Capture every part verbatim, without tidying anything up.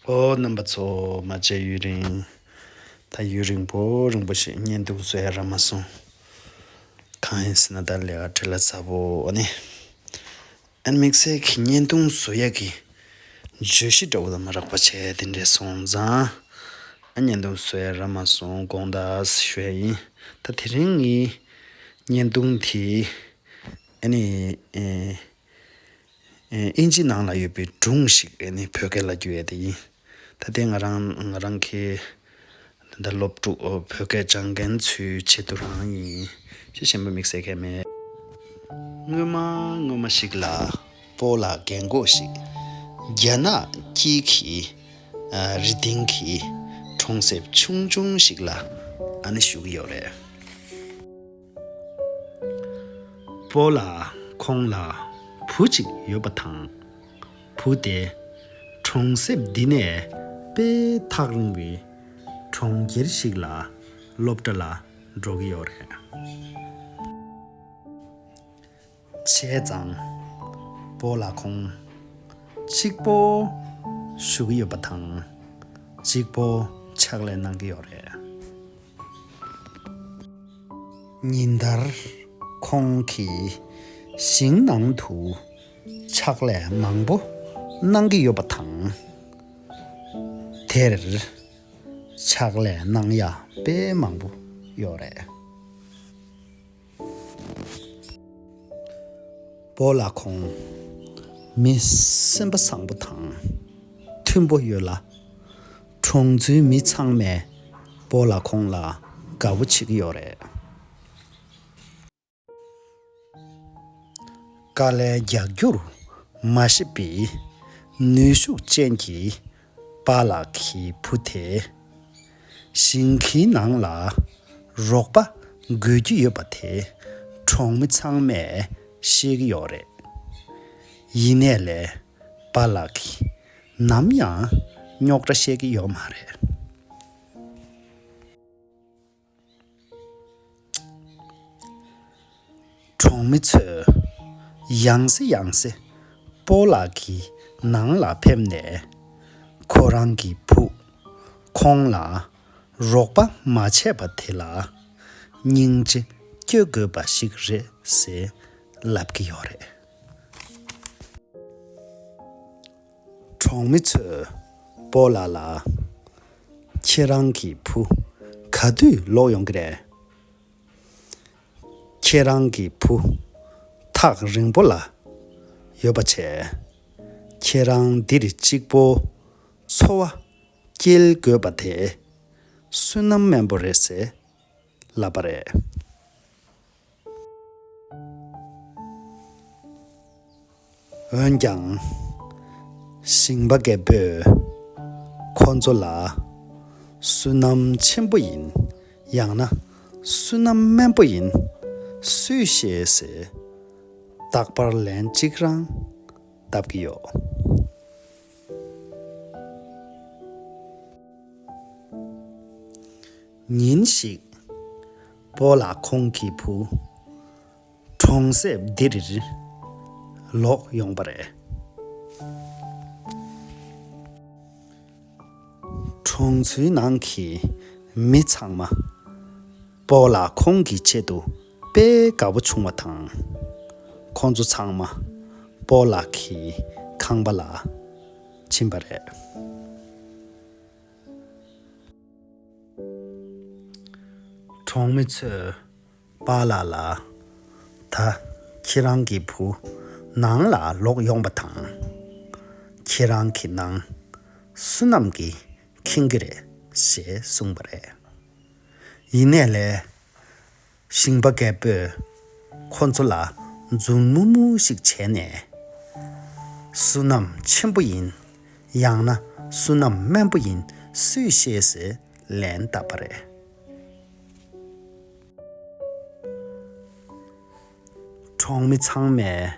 ཨོ་རྣམ་པ་ཚོ། མ་མཇལ་ཡུན་རིང་། ད་ཡུན་རིང་པོ་རིང་པོ་ཞིག་བརྙན་ཐུང་བཟོ་ཡ་རག་མ་སོང་། གང་ཡིན་ཟེར་ན་ད་ལས་ཀ་བྲེལ་བ་ཚ་པོ་ཨ་ནི། ཨ་ནི་དམིགས་བསལ་གྱི་བརྙན་ཐུང་བཟོ་ཡ་གི་བརྗོད་གཞི་འདྲ་བོ་དང་མ་རག་པ་བྱས་དེ་འདྲས་སོང་ཙང་། ཨ་བརྙན་ཐུང་བཟོ་ཡ་རག་མ་སོང་དགོངས་དག་ཞུ་ཡ་ཡིན། ད་དེ་རིང་གི་བརྙན་ཐུང་དེ་ཨ་ནི་ཨེ། ཨིན་ཇི་ནང་ལ་ཡོད་པའི་སྒྲུང་ཞིག་ཨ་ནི་བོད་སྐད་ལ་བསྒྱུར་ཡས་དེ་ཡིན། ད་ལྟའི་ང་རང་ང་རང་གི་ད་ལྟ་སློབ་ཕྲུག་བོད་སྐད་སྦྱང་མཁན་ཚོའི་ཆེད་དུ་རང་ཡིན། ཤེས་གཞན་པ་དམིགས་བསལ་གང་མེད། སྔོན་མ་སྔོན་མ་ཞིག་ལ་སྤོ་ལགས་རྒན་གོག་ཞིག་རྒྱ་ནག་དཀྱིལ་གྱི་རི་སྟེང་གི་གྲོང་གསེབ་ཆུང་ཆུང་ཞིག་ལ་ཨ་ནི་བཞུགས་ཡོད་རེད། སྤོ་ལགས་ཁོང་ལ་བུ་གཅིག་ཡོད་པ་དང་། བུ་དེ་གྲོང་གསེབ་འདི་ནས་དཔེ་ཐག་རིང་བའི་གྲོང་ཁྱེར་ཞིག་ལ་སློབ་གྲྭ་ལ་འགྲོ་གི་ཡོད་རེད། བྱས་ཙང་སྤོ་ལགས་ཁོང་གཅིག་པོ་བཞུགས་ཀྱི་ཡོད་པ་དང་། གཅིག་པོ་ཕྱག་ལས་གནང་གི་ཡོད་རེད། ཉིན་ལྟར་ཁོང་གིས་ཞིང་ནང་དུ་ཕྱག་ལས་མང་པོ་གནང་གི་ཡོད་པ་དང་། དེར་ཕྱག་ལས་གནང་ཡ་དཔེ་མང་པོ་ཡོད་རེད། སྤོ་ལགས་ཁོང་མི་སེམས་པ་བཟང་པོ་དང་མཐུན་པོ་ཡོད་ལ། གྲོང་ཚོའི་མི་ཚང་མས་སྤོ་ལགས་ཁོང་ལ་དགའ་པོ་བྱེད་ཀྱི་ཡོད་རེད། དཀའ་ལས་རྒྱག་རྒྱུར་མ་ཞེད་པའི་ནུས་ཤུགས་ཅན་གྱི་པཱ་ལགས་ཀྱི་བུ་དེ། ཞིང་ཁའི་ནང་ལ་རོགས་པ་དགོས་ཀྱི་ཡོད་པ་དེ་གྲོང་མི་ཚང་མས་ཤེས་ཀྱི་ཡོད་རེད། ཡིན་ནའི་ལས་པཱ་ལགས་ཀྱིས་ནམ་ཡང་རྙོག་དྲ་བཤད་ཀྱི་ཡོད་མ་རེད། གྲོང་མི་ཚོས་ཡང་སེ་ཡང་སེ་སྤོ་ལགས་ཀྱི་ནང་ལ་ཕེབས་ནས། ཁོ་རང་གི་བུ་ཁོང་ལ་རོགས་པ་མ་བྱས་པ་དེ་ལ་སྙིང་རྗེ་སྐྱེ་དགོས་པ་ཞིག་རེད་ཟེར་ལབ་ཀྱི་ཡོད་རེད། གྲོང་མི་ཚོས་སྤོ་ལགས་ལ། ཁྱེད་རང་གི་བུ་ག་དུས་ལོག་ཡོང་གི་རེད། ཁྱེད་རང་གི་བུ་ཐག་རིང་པོ་ལ་ཡོད་པ་བྱས། ཁྱེད་རང་འདིར་གཅིག་པོ་འཚོ་བ་སྐྱེལ་དགོས་པ་དེ་བསོད་ནམས་དམན་པོ་རེད་ཟེར་ལབ་པ་རེད། འོན་ཀྱང་། ཞིང་པ་རྒད་པོས་ཁོ་ཚོ་ལ་བསོད་ནམས་ཆེན་པོ་ཡིན། ཡང་ན་བསོད་ནམས་དམན་པོ་ཡིན། སུས་ཤེས་ཟེར་རྟག་པར་ལན་གཅིག་རང་བཏབ་ཀྱི་ཡོད། ཉིན་ཞིག་སྤོ་ལགས་ཁོང་གི་བུ་གྲོང་གསེབ་འདིར་ལོག་ཡོང་པ་རེད། གྲོང་ཚོའི་ནང་གི་མི་ཚང་མ་སྤོ་ལགས་ཁོང་གི་ཆེད་དུ་དཔེ་དགའ་པོ་བྱུང་བ་དང་། ཁོང་ཚོ་ཚང་མ་སྤོ་ལགས་ཀྱི་ཁང་པ་ལ་ཕྱིན་པ་རེད། གྲོང་མི་ཚོས་པཱ་ལགས་ལ། ད་ཁྱེད་རང་གི་བུ་ནང་ལ་ལོག་ཡོང་པ་དང་། ཁྱེད་རང་གི་ནང་བསོད་ནམས་ཀྱིས་ཁེངས་ཀྱི་རེད་ཞེས་གསུངས་པ་རེད། ཡིན་ནའི་ལས། ཞིང་པ་རྒད་པོས་ཁོ་ཚོ་ལ་རྫུན་མུར་མུར་ཞིག་བྱས་ནས། བསོད་ནམས་ཆེན་པོ་ཡིན། ཡང་ན་བསོད་ནམས་དམན་པོ་ཡིན་སུས་ཤེས་ཟེར་ལན་བཏབ་པ་རེད། གྲོང་མི་ཚང་མས་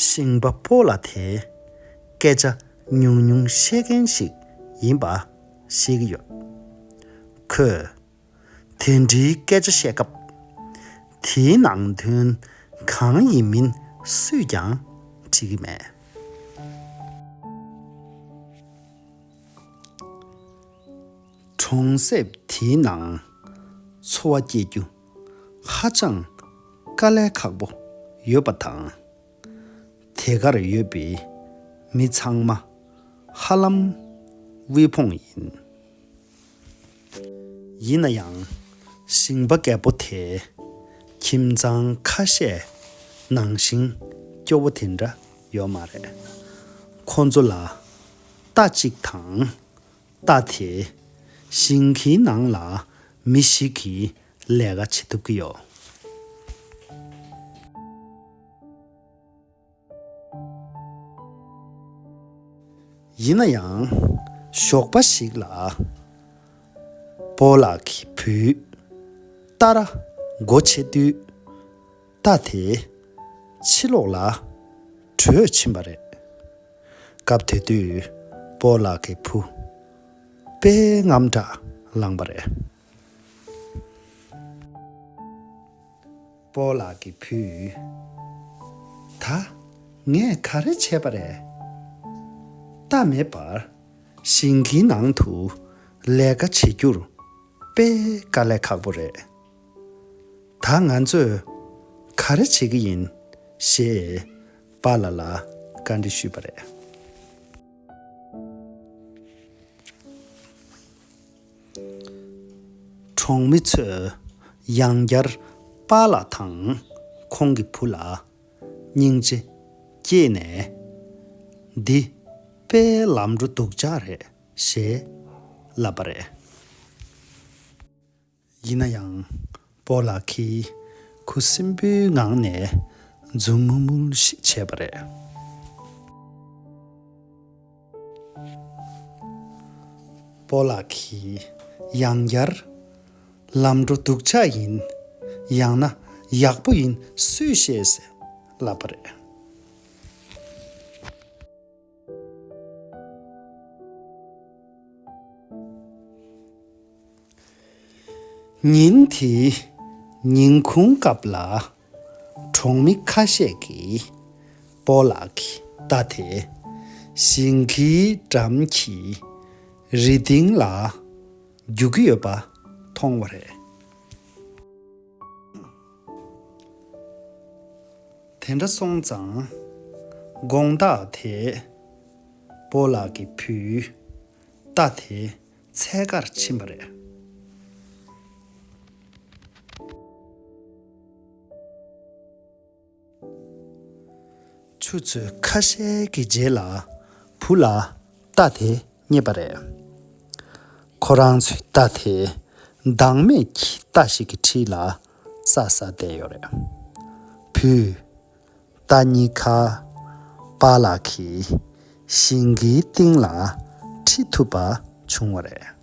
ཞིང་པ་སྤོ་ལགས་དེ་སྐད་ཆ་ཉུང་ཉུང་བཤད་མཁན་ཞིག་ཡིན་པ་ཤེས་ཀྱི་ཡོད། ཁོས་དེ་འདྲའི་སྐད་ཆ་བཤད་སྐབས། དེའི་ནང་དོན་གང་ཡིན་མིན་སུས་ཀྱང་དྲིས་ཀྱི་མེད། གྲོང་གསེབ་དེའི་ནང་འཚོ་བ་སྐྱེལ་རྒྱུ་ཧ་ཅང་དཀའ་ལས་ཁག་པོ་ཡོད་པ་དང་། དེ་གར་ཡོད་པའི་མི་ཚང་མ་ཧ་ལམ་དབུལ་ཕོངས་ཡིན། ཡིན་ན་ཡང་ཞིང་པ་རྒད་པོ་དེ་ཁྱིམ་ཚང་ཁ་ཤས་ནང་བཞིན་སྐྱོ་བོ་དེ་འདྲ་ཡོད་མ་རེད། ཁོ་ཚོ་ལ་རྟ་གཅིག་དང་། རྟ་དེ་ཞིང་ཁའི་ནང་ལ་མི་ཞིག་གིས་ལས་ཀ་བྱེད་ཐུབ་ཀྱི་ཡོད། ཡིན་ན་ཡང་ཞོགས་པ་ཞིག་ལ་སྤོ་ལགས་ཀྱི་བུས་རྟ་ར་སྒོ་ཕྱེ་དུས། རྟ་དེ་ཕྱི་ལོགས་ལ་བྲོས་ཕྱིན་པ་རེད། སྐབས་དེ་དུས་སྤོ་ལགས་ཀྱི་བུ་དཔེ་དངངས་སྐྲག་ལངས་པ་རེད། སྤོ་ལགས་ཀྱི་བུས། ད་ངས་ག་རེ་བྱས་པ་རེད། རྟ་མེད་པར་ཞིང་ཁའི་ནང་དུ་ལས་ཀ་བྱེད་རྒྱུར་དཔེ་དཀའ་ལས་ཁག་པོ་རེད། ད་ང་ཚོས་ག་རེ་བྱེད་ཀྱི་ཡིན་ཞེས་པཱ་ལགས་ལ་བཀའ་འདྲི་ཞུས་པ་རེད། གྲོང་མི་ཚོས་ཡང་བསྐྱར་པཱ་ལགས་དང་ཁོང་གི་བུ་ལ་སྙིང་རྗེ་སྐྱེས་ནས། འདི་དཔེ་ལམ་འགྲོ་སྡུག་ཅག་རེད་ཞེས་ལབ་པ་རེད། ཡིན་ན་ཡང་སྤོ་ལགས་ཀྱིས་ཁུ་སིམ་པོའི་ངང་ནས་འཛུམ་དམུལ་དམུལ་ཞིག་བྱས་པ་རེད། སྤོ་ལགས་ཀྱིས་ཡང་བསྐྱར་ལམ་འགྲོ་སྡུག་ཅག་ཡིན། ཡང་ན་ཡག་པོ་ཡིན་སུས་ཤེས་ཟེར་ལབ་པ་རེད། ཉིན་དེའི་ཉིན་གུང་སྐབས་ལ་གྲོང་མི་ཁ་ཤས་ཀྱིས་སྤོ་ལགས་ཀྱི་རྟ་དེ་ཞིང་ཁའི་འགྲམ་གྱི་རི་སྟེང་ལ་རྒྱུག་གི་ཡོད་པ་མཐོང་བ་རེད། དེ་འདྲ་སོང་ཙང་དགོང་དག་དེ་སྤོ་ལགས་ཀྱི་བུས་རྟ་དེ་འཚོལ་གར་ཕྱིན་པ་རེད། ཆུ་ཚོད་ཁ་ཤས་ཀྱི་རྗེས་ལ་བུ་ལ་རྟ་དེ་རྙེད་པ་རེད། ཁོ་རང་ཚོའི་རྟ་དེ་བདག་མེད་ཀྱི་རྟ་ཞིག་གི་འཁྲིས་ལ་བསྲེགས་བསྲེགས་བསྡད་ཡོད་རེད། བུས་རྟ་གཉིས་ཀ་པཱ་ལགས་ཀྱི་ཞིང་ཁའི་སྟེང་ལ་ཁྲིད་ཐུབ་པ་བྱུང་བ་རེད།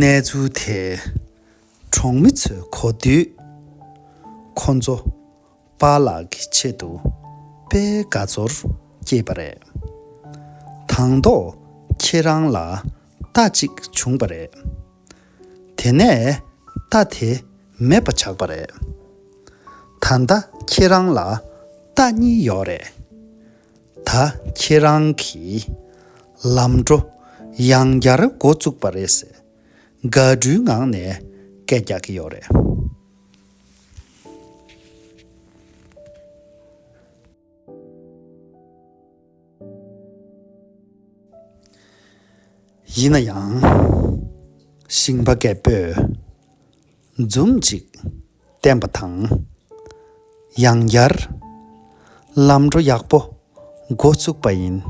གནས་ཚུལ་དེ་གྲོང་མི་ཚོས་གོ་དུས། ཁོ་ཚོ་པཱ་ལགས་ཀྱི་ཆེད་དུ་དཔེ་དགའ་ཚོར་སྐྱེས་པ་རེད། དང་ཐོག་ཁྱེད་རང་ལ་རྟ་གཅིག་བྱུང་བ་རེད། དེ་ནས་རྟ་དེ་མེད་པ་ཆགས་པ་རེད། ད་ལྟ་ཁྱེད་རང་ལ་རྟ་གཉིས་ཡོད་རེད། ད་ཁྱེད་རང་གིས་ལམ་འགྲོ་ཡང་བསྐྱར་འགོ་བཙུགས་པ་རེད་ཟེར་དགའ་སྤྲོའི་ངང་ནས་སྐད་རྒྱག་གི་ཡོད་རེད། ཡིན་ན་ཡང་ཞིང་པ་རྒད་པོས་འཛུམ་ཅིག་བསྟན་པ་དང་། ཡང་བསྐྱར་ལམ་འགྲོ་ཡག་པོ་འགོ་བཙུགས་པ་ཡིན།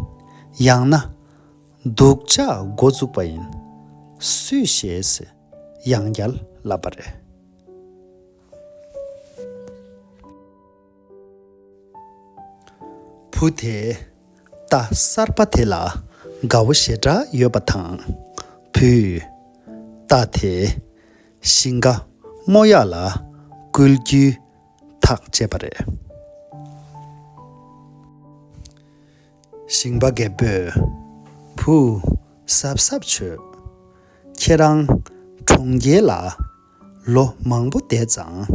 ཡང་ན་སྡུག་ཅག་འགོ་བཙུགས་པ་ཡིན། སུས་ཤེས་ཟེར་ཡང་བསྐྱར་ལབ་པ་རེད། བུ་དེ་རྟ་གསར་པ་དེ་ལ་དགའ་བོ་ཞེ་དྲག་ཡོད་པ་དང་། བུས་རྟ་དེ་ཞིང་ཁ་རྨོ་ཡག་ལ་བསྐུལ་རྒྱུའི་ཐག་བཅད་པ་རེད། ཞིང་པ་རྒད་པོས་བུ་གཟབ་གཟབ་བྱོས། ཁྱེད་རང་གྲོང་ཁྱེར་ལ་ ལོ་མང་པོ་འདས་ཙང་།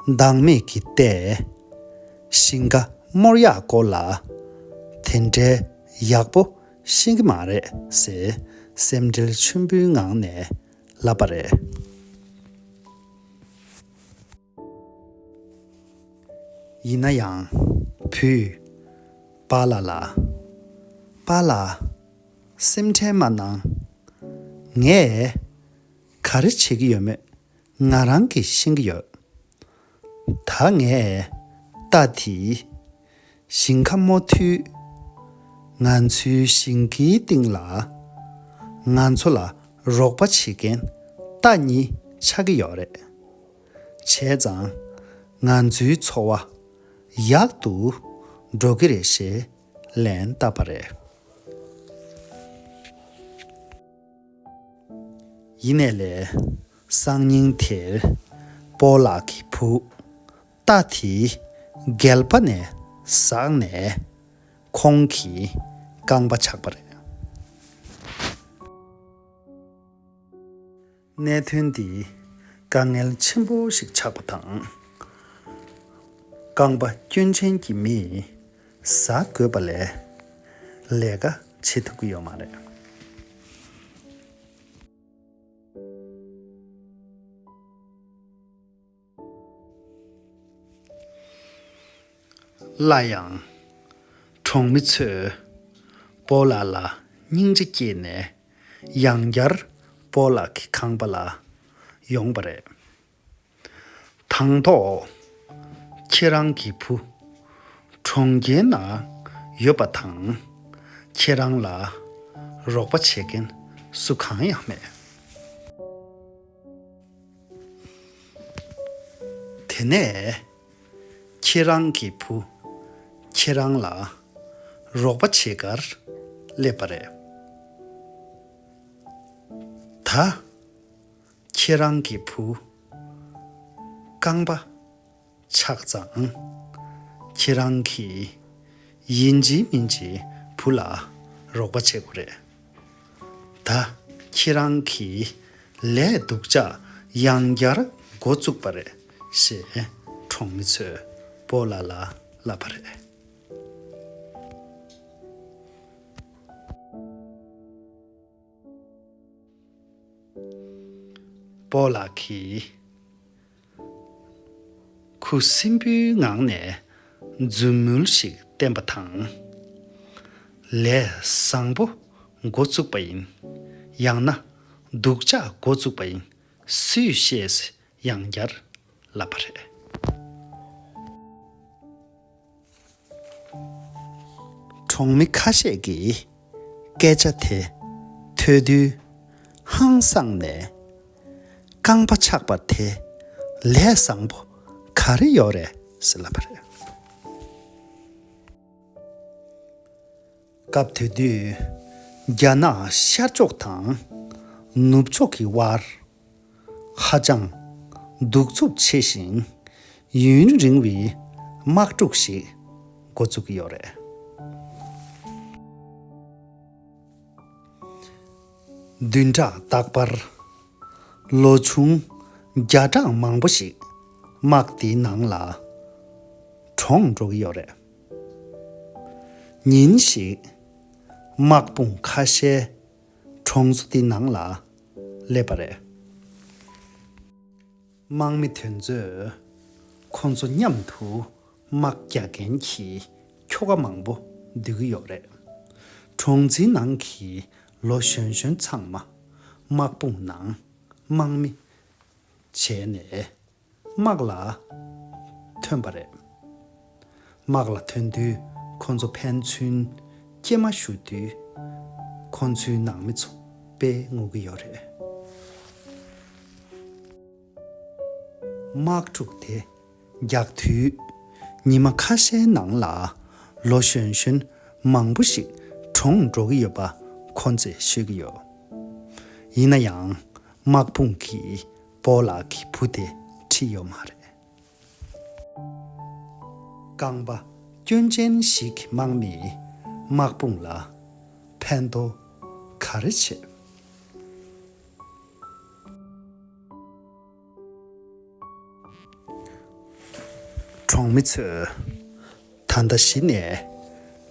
བདག་མེད་ཀྱི་ལྟས། ཞིང་ཁ་རྨོ་ཡག་སྐོར་ལ། དེ་འདྲའི་ཡག་པོ་ཤེས་ཀྱི་མ་རེད་ཟེར། སེམས་ཁྲལ་ཆེན་པོའི་ངང་ནས་ལབ་པ་རེད། ཡིན་ན་ཡང་། བུས། པཱ་ལགས་ལ། པཱ་ལགས། སེམས་ཁྲལ་མ་གནང་། ངས། ག་རེ་བྱེད་ཀྱི་ཡོད་མེད་ང་རང་གིས་ཤེས་ཀྱི་ཡོད། ད་ངས། རྟ་དེ། ཞིང་ཁ་རྨོ་དུས། ང་ཚོའི་ཞིང་ཁའི་སྟེང་ལ། ང་ཚོ་ལ་རོགས་པ་བྱེད་མཁན་རྟ་གཉིས་ཆགས་ཀྱི་ཡོད་རེད། བྱས་ཙང་། ང་ཚོའི་འཚོ་བ་ཡག་ཏུ་འགྲོ་གི་རེད་ཞེས་ལན་བཏབ་པ་རེད། ཡིན་ནའི་ལས། སང་ཉིན་དེར། སྤོ་ལགས་ཀྱི་བུ། རྟ་དེ། སྒལ་པ་ནས་ཟགས་ནས། ཁོང་གི་རྐང་པ་ཆག་པ་རེད། གནད་དོན་འདི་དཀའ་ངལ་ཆེན་པོ་ཞིག་ཆགས་པ་དང་། རྐང་པ་སྐྱོན་ཅན་གྱི་མིས་ཟ་དགོས་པ་ལས་ལས་ཀ་བྱེད་ཐུབ་ཀྱི་ཡོད་མ་རེད། སླར་ཡང་། གྲོང་མི་ཚོས་སྤོ་ལགས་ལ་སྙིང་རྗེ་སྐྱེས་ནས། ཡང་བསྐྱར་སྤོ་ལགས་ཀྱི་ཁང་པ་ལ་ཡོང་པ་རེད། དང་ཐོག་ཁྱེད་རང་གི་བུ་གྲོང་ཁྱེར་ན་ཡོད་པ་དང་། ཁྱེད་རང་ལ་རོགས་པ་བྱེད་མཁན་སུ་གང་ཡང་མེད། དེ་ནས་ཁྱེད་རང་གི་བུ་ཁྱེད་རང་ལ་རོགས་པ་བྱེད་གར་སླེབས་པ་རེད། ད་ཁྱེད་རང་གི་བུ་རྐང་པ་ཆག་ཙང་། ཁྱེད་རང་གིས་ཡིན་གཅིག་མིན་གཅིག་བུ་ལ་རོགས་པ་བྱེད་དགོས་རེད། ད་ཁྱེད་རང་གི་ལས་སྡུག་ཅག་ཡང་བསྐྱར་འགོ་བཙུགས་པ་རེད་ཞེས་གྲོང་མི་ཚོས་སྤོ་ལགས་ལ་ལབ་པ་རེད། སྤོ་ལགས་ཀྱིས་ཁུ་སིམ་པོའི་ངང་ནས་རྫུན་མུལ་ཞིག་བསྟན་པ་དང་། ལས་བཟང་པོ་འགོ་བཙུགས་པ་ཡིན། ཡང་ན་སྡུག་ཅག་འགོ་བཙུགས་པ་ཡིན། སུས་ཤེས། ཡང་བསྐྱར་ལབ་པ་རེད། གྲོང་མི་ཁ་ཤས་ཀྱིས་སྐད་ཆ་དེ་ཐོས་དུས་ཧང་སངས་ནས། རྐང་པ་ཆག་པ་དེ་ལས་བཟང་པོ་ག་རེ་ཡོད་རེད་ཟེར་ལབ་པ་རེད། སྐབས་དེ་དུས་རྒྱ་ནག་ཤར་ཕྱོགས་དང་ནུབ་ཕྱོགས་ཀྱི་དབར་ཧ་ཅང་གདུག་རྩུབ་ཆེ་ཞིང་ཡུན་རིང་བའི་དམག་འཁྲུག་ཞིག་འགོ་བཙུགས་ཀྱི་ཡོད་རེད། བདུན་ཕྲག་རྟག་པར་ལོ་ཆུང་བརྒྱ་ཕྲག་མང་པོ་ཞིག་དམག་དེའི་ནང་ལ་གྲོངས་འགྲོ་གི་ཡོད་རེད། ཉིན་ཞིག་དམག་དཔུང་ཁ་ཤས་གྲོང་ཚོ་དེའི་ནང་ལ་སླེབས་པ་རེད། དམག་མི་དེ་ཚོས་ཁོང་ཚོ་མཉམ་དུ་དམག་རྒྱག་མཁན་གྱི་ཁྱོ་ག་མང་པོ་སྡུད་ཀྱི་ཡོད་རེད། གྲོང་ཚོའི་ནང་གི་ལོ་གཞོན་གཞོན་ཚང་མ་དམག་དཔུང་ནང་དམག་མི་བྱས་ནས་དམག་ལ་ཐོན་པ་རེད། དམག་ལ་ཐོན་དུས་ཁོང་ཚོ་ཕན་ཚུན་སྐྱེལ་མ་ཞུ་དུས། ཁོང་ཚོའི་ནང་མི་ཚོ་དཔེ་ངུ་གི་ཡོད་རེད། དམག་འཁྲུག་དེ་རྒྱག་དུས་ཉི་མ་ཁ་ཤས་ནང་ལ་ལོ་གཞོན་གཞོན་མང་པོ་ཞིག་གྲོངས་འགྲོ་གི་ཡོད་པ་ཁོང་ཚོས་ཤོད་ཀྱི་ཡོད། ཡིན་ན་ཡང་དམག་དཔུང་གིས་སྤོ་ལགས་ཀྱི་བུ་དེ་ཁྲིད་ཡོད་མ་རེད། རྐང་པ་སྐྱོན་ཅན་ཞིག་གི་དམག་མིས་དམག་དཔུང་ལ་ཕན་ཐོགས་ག་རེ་བྱེད། གྲོང་མི་ཚོས་ད་ལྟ་གཞི་ནས་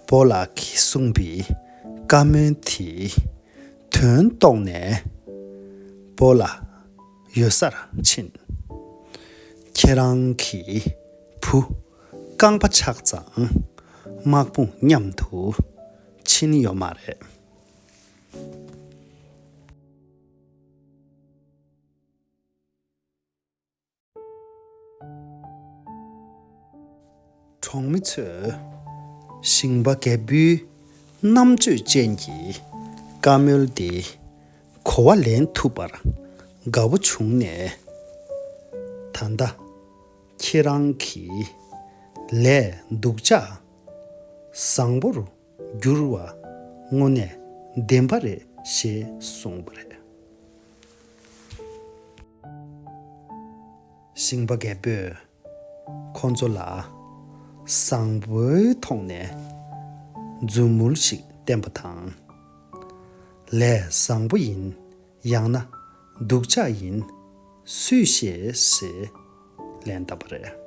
སྤོ་ལགས་ཀྱིས་གསུངས་པའི་བཀའ་མོལ་དེ་དོན་རྟོགས་ནས་སྤོ་ལགས་ཡོད་སར་ཕྱིན། ཁྱེད་རང་གི་བུ་རྐང་པ་ཆག་ཙང་དམག་དཔུང་མཉམ་དུ་ཕྱིན་ཡོད་མ་རེད། གྲོང་མི་ཚོས་ཞིང་པ་རྒད་པོའི་རྣམ་དཔྱོད་ཅན་གྱི་བཀའ་མོལ་འདི་གོ་བ་ལེན་ཐུབ་པར་དགའ་པོ་བྱུང་ནས། ད་ལྟ་ཁྱེད་རང་གི་ལས་སྡུག་ཅག་བཟང་པོར་འགྱུར་བ་དངོས་གནས་བདེན་པ་རེད་ཞེས་གསུངས་པ་རེད། ཞིང་པ་རྒད་པོས་ཁོ་ཚོ་ལ་བཟང་པོའི་ཐོག་ནས་མཛུབ་མོ་ཞིག་བསྟན་པ་དང་། ལས་བཟང་པོ་ཡིན། ཡང་ན་སྡུག་ཅག་ཡིན། སུས་ཤེས་ཞེས་ལན་བཏབ་པ་རེད།